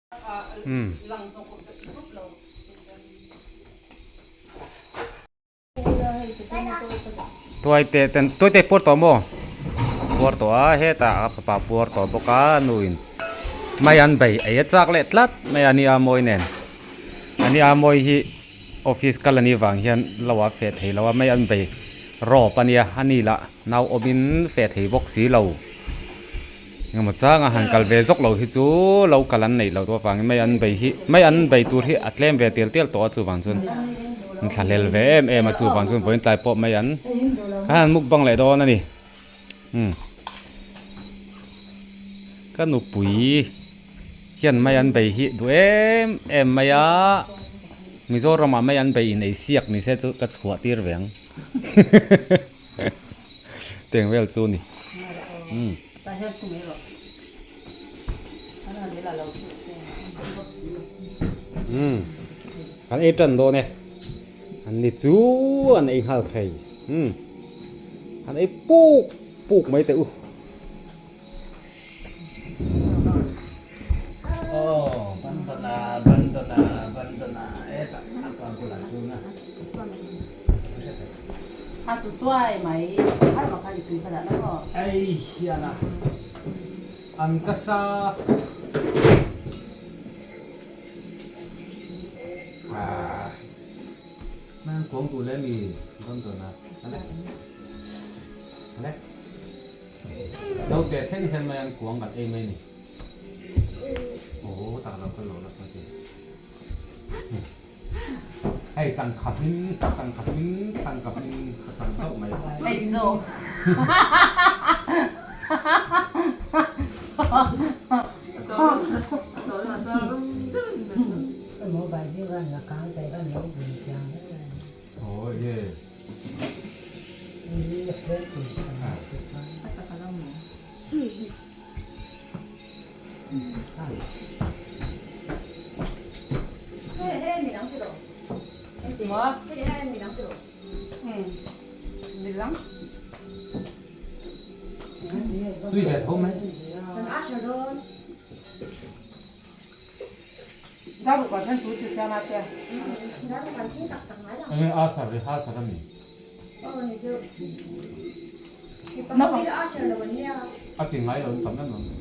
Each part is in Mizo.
Umm. Tuai te ten tuai te puar tawh maw puar tawh a hetah a fapa puar tawh bawk a nu in mai an bei ei a chak leh tlat mai a nia mawi nen a nia mawi hi office kal a nih vang hian lo a feh thei lo a mai an bei rawp a nia a ni lah nau awmin feh thei bawk si lo. Engemaw changa han kal ve zawk lo hi chu lo kal an neih loh tawh avangin mai an bei hi mai an bei tur hi a tlem ve tial tial tawh a chuvang chuan an thlahlel ve em em a chuvang chuan vawiin tlai pawh mai an kha han mukbang leh dawn a ni umm ka nupui hian mai an bei hi duh em em mai a Mizoram ah mai an bei in ei siak ni se chu ka chhuah tir ve ang. Teng vel chu ni. Umm. Umm. Kan ei tan dawn e. An ni chu an ei nghal thei. Umm. An ei puk puk mai teh u. Aw bandana bandana bandana hetah a pa bulah chuan a A tu tuai mai har ma kha i tui kha dah na maw. Ei hian a an ka sa ah mang kuang duh le mi bandana ale ale. Naute thleng hian mai an kuang kan ei mai a ni. Aw tak lo ka lo la ka ti. Hei changkha hmin changkha hmin changkha hmin ka chang hlauh mai. Hei chu. Aw ye. Tui ve tho mai. Enge a sar ri ha sar a ni. A ti ngai lo in tam em em.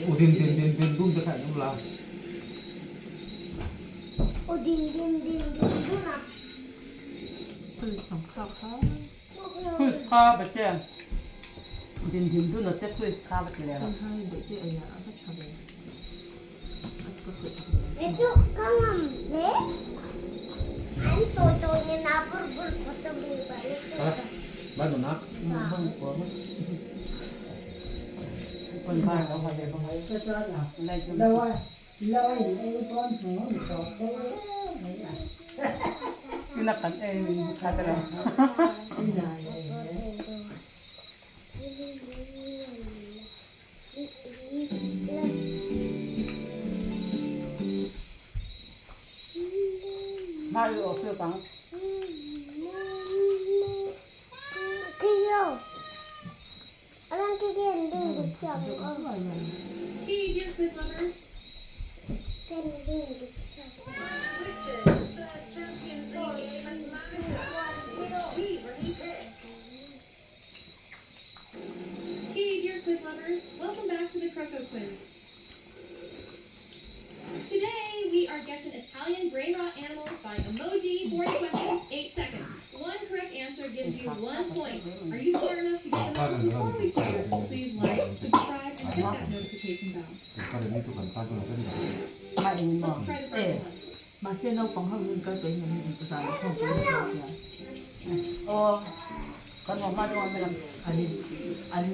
U din din din din dun te kha eng la. U din din din din dun a. Khuis kha ba che. Din din dun a che khuis kha ba ti le lo. He chu ka ngam hle. An tawi tawi nen a bur bur phawt a bur ba le chu. Ba dun a. quiz. Today, we are guessing Italian brain rot animals by emoji. 40 questions, 8 seconds. One correct answer gives you 1 point. Are you smart enough to get them all? Before we start, please like, subscribe, and hit that notification bell. Let's try the first one. Mahse naupang ho in kal peih ngam in zan khawm pawh in ka hria. Aw kan haw hma chuan an an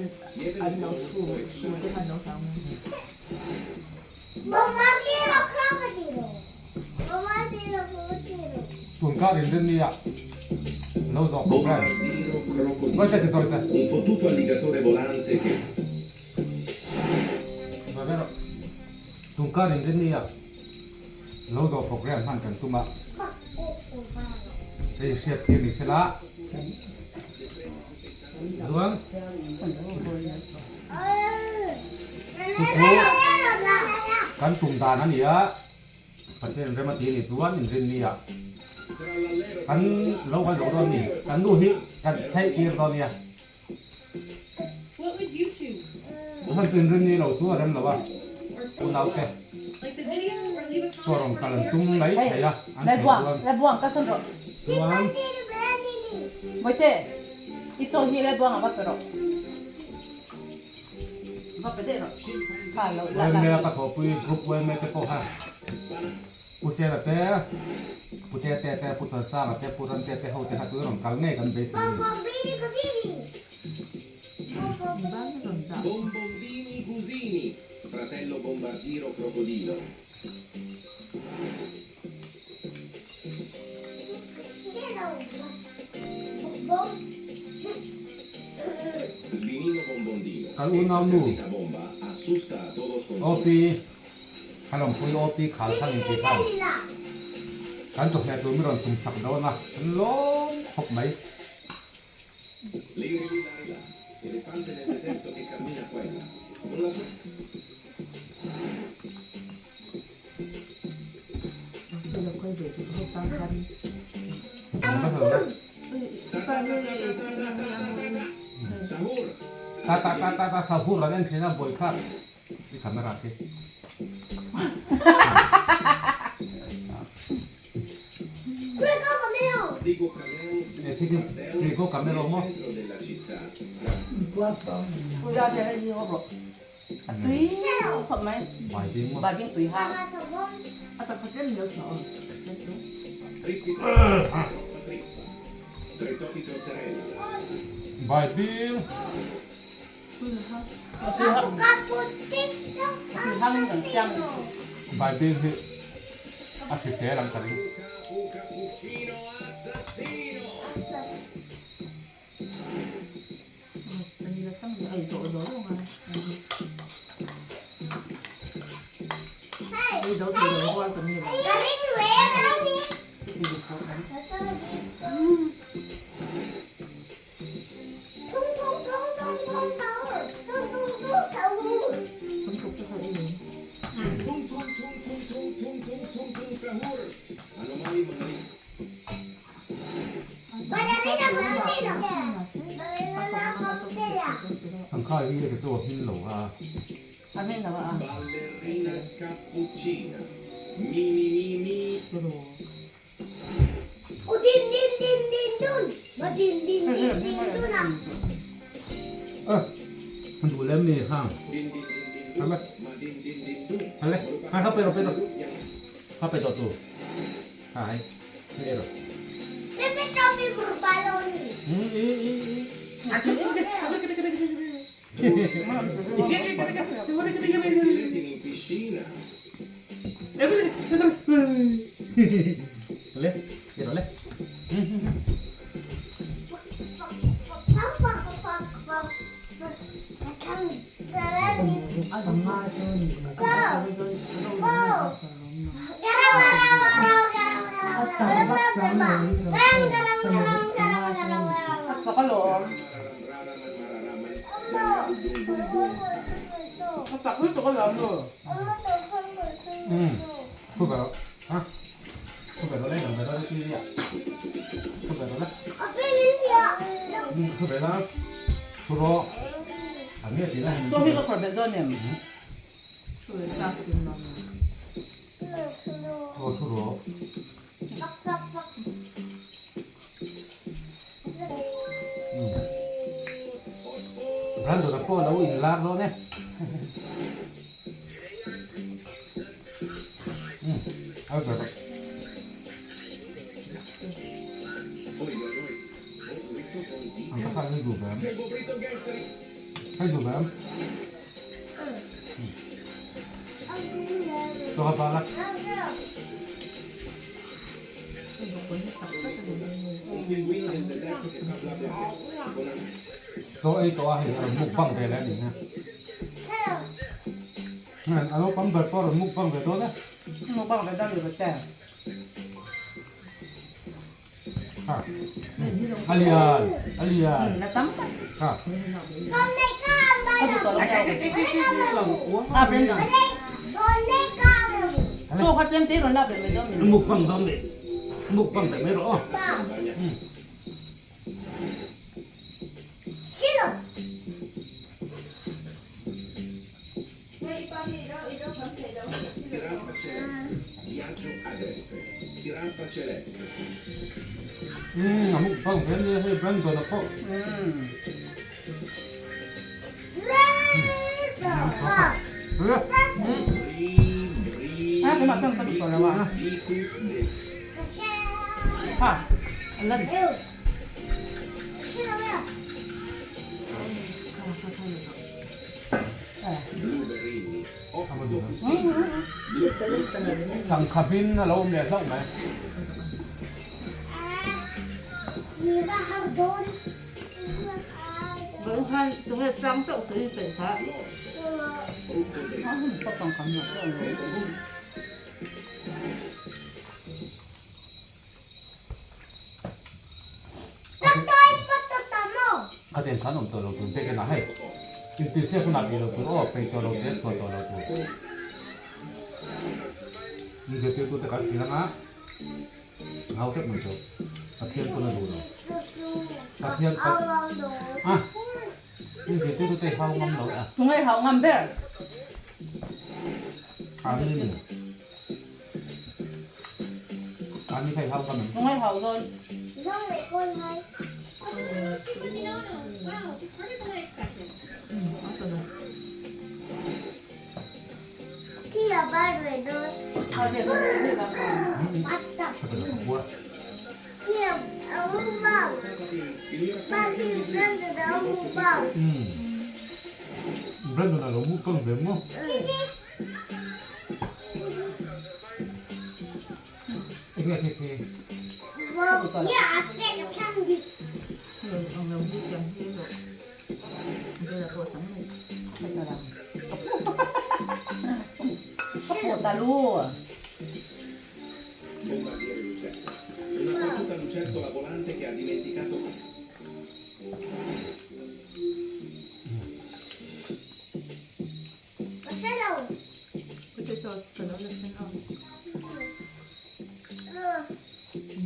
an lo thu thu te khan lo hlau mai. Tun kar in rin nia lo zawh program Ngawi te ti zawi te. Zawi rawh. Tun kar in rin nia. Lo zawh program hman kan tum a, hei hriat tir ni sela chuan chu chu kan tum dan a ni a, Pathian rem a ti a nih chuan inrin ni a, kan lo kan zawh dawn a ni, kan nu hi kan chheih tir dawn a nia. Hman chu inrin ni lo chu a rem lo a, unaute chuan rawn kal an tum mai thei a, an thei chuan chuan. Uaime a ka thawhpui group uaime te pawh kha Pu Sela te, Pu Tete te, Pu Chalsanga te, Pu Rante te ho te kha chu rawn kal ngei kan beisei a ni. Bombombini Gusini, fratello Bombardiro Crocodilo. Svinino Bombondino, Kan esta unau nu cerdita bomba assusta a todos con su. OP Khalawmpui OP khal thang inti khan kan chawhmeh tur mi rawn tum sak dawn a, kan lawm khawp mai. Ta ta ta ta ta sahur an en thin a bawi kha i camera khi. Frigo camelo maw? Bai bing. Bai bing hi a hrisel ang ka ring. Sangha hi ka chu a hmin lo a. An duh lem ni hang. Hale. Hale. Ha ha pe ro pe ro. Ha pe to tu. Ha hai. Hei ro. Hmm i i i. Le, le le. Thu ve rawh ha thu ve rawh le dang ve rawh le tui ria thu ve rawh le thu ve la thu rawh a nge tih na Chaw hi ka khawrh belh dawn em? Aw thu rawh. Brandon-a pawh a lo inlar dawn e. Chaw ei tawh a hei a rawn mukbang ve leh a nih hi. A naupang ber pawh a rawn mukbang ve dawn e. Mukbang ve dawn ve te. Ha. A lian, a lian. Na tam tak. Ha. A Brandon. Chaw kha tlem te rawn lak ve mai dawn mi. Mukbang dawn mi. Mukbang ve mai rawh aw. Umm a mukbang ve ania hei Brandon a pawh. Changkha hmin a lo awm leh hlauh mai. A ten khan awm tawh lo tur bag enah hei inti siak hunah tih loh tur aw peih tawh lo te chhuah tawh lo tur in zirtirtu te kan hrilh anga hau hrep mai chu Pathian pawn a duh lo Pathian a in zirtirtu te hau ngam lo e a. Tunge hau ngam ber? Ani ni. Tungai hau dawn. Brandon a lo mukbang ve maw? Enge khi khi?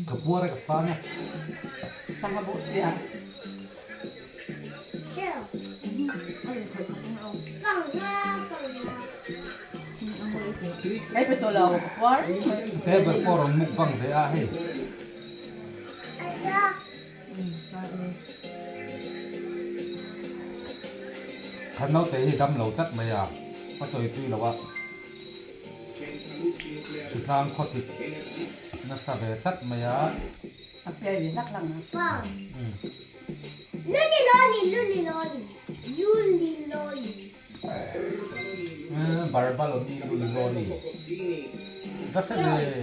Ka puar e ka fan e. Table pawh rawn mukbang ve a hei. Khan naute hi dam lo tlat mai a, a chawi tui lo a, hritlang khawsik nasa ve tlat mai a. A piai ve hlak hlak a. Barbaloni luliloli va hre ve.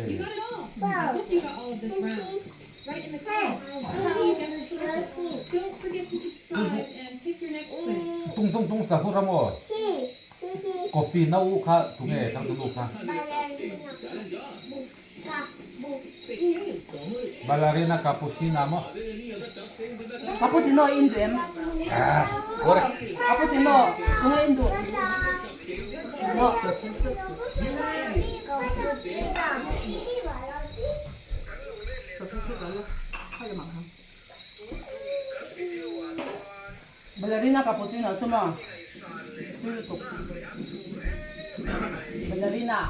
Tung tung tung sa hur ang aw. Coffee no u kha tunge changtu nu kha. Ballerina cappuccina maw? Cappuccino in duh em? Ah, kawr e. Cappuccino tunge in duh? No. Ballerina cappuccino chu maw? Tui lutuk. Ballerina.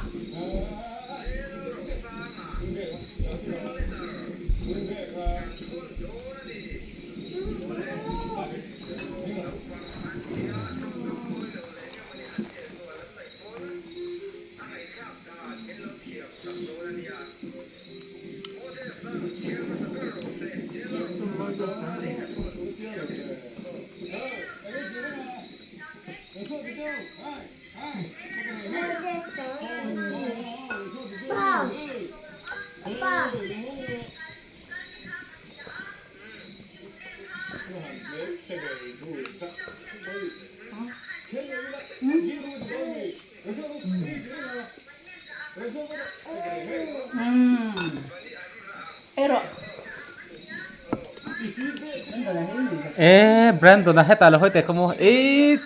E Brandon a hetah lo hawi teh kha maw e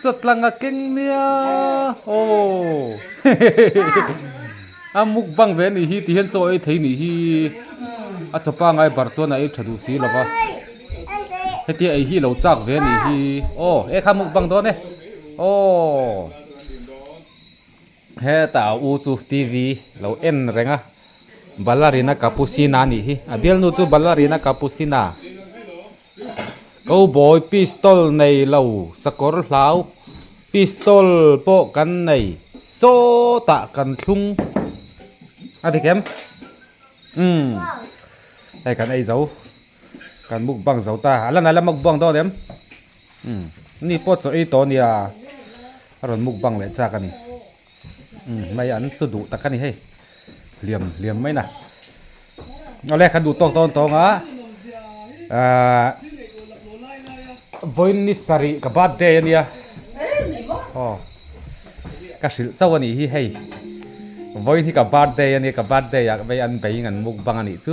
chawtlang a keng nia aw a mukbang ve anih hi ti hian chaw ei thei nih hi a chaw pangai bar chuan a ei tha duh si lo va hetia ei hi lo chak ve anih hi aw e kha mukbang dawn e aw. Hetah a u chu TV lo en reng a, Ballerina Cappuccina anih hi, a bialnu chu Ballerina Cappuccina. Cowboy pistol nei lo sakawr hlau pistol pawh kan nei sawtah kan thlung a ti kem umm hei kan ei zo kan mukbang zo ta a la nai la mukbang dawn em. Umm ni pawh chaw ei tawh ania a rawn mukbang leh chak a ni umm mai an chu duh tak a ni hei hliam hliam mai na awle kan duh tawk dawn tawng a ahh vawiin ni sarih ka birthday ania aw ka hrilh chauh a nih hi hei vawiin hi ka birthday ania ka birthday ah vei an bei in an mukbang a nih chu.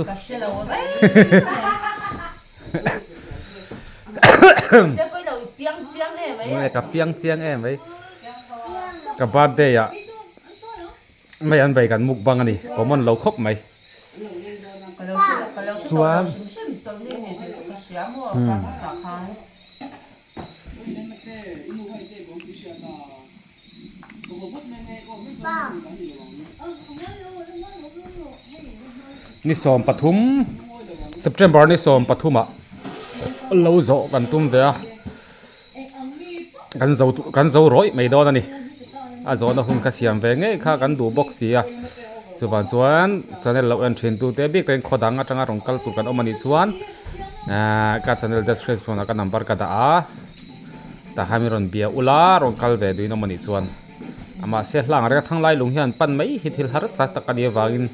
Ka piang chiang em mai ka birthday ah mai an bei kan mukbang a ni common lo khawp mai chuan Ni 13 September ni 13 ah lo zawh kan tum ve a kan zo kan zo rawih mai dawn a ni a zawhna hun kha siam ve ngei kha kan duh bawk si a chuvang chuan channel lo en thin tute bik te khaw dang atanga rawn kal tur kan awm a nih chuan ahh ka channel description ah ka number ka dah a. Tah hian min rawn bia ula rawn kal ve duhin awm anih chuan mahse hlang reng a thang lai lung hian pan mai hi thil harsa tak a nih avangin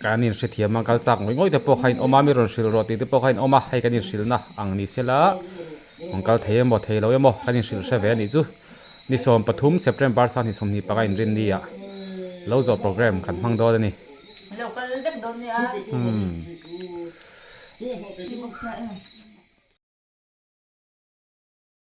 kan inhrethiam a kal chak ngawih ngawih te pawh kha in awm a mi rawn hrilh rawh tih te pawh kha in awm a hei kan inhrilhna ang ni sela rawn kal thei emaw thei lo emaw kan inhrilh hre ve anih chu ni 13 September sang ni 25 a inrin ni ah lo zawh program kan hmang dawn a ni.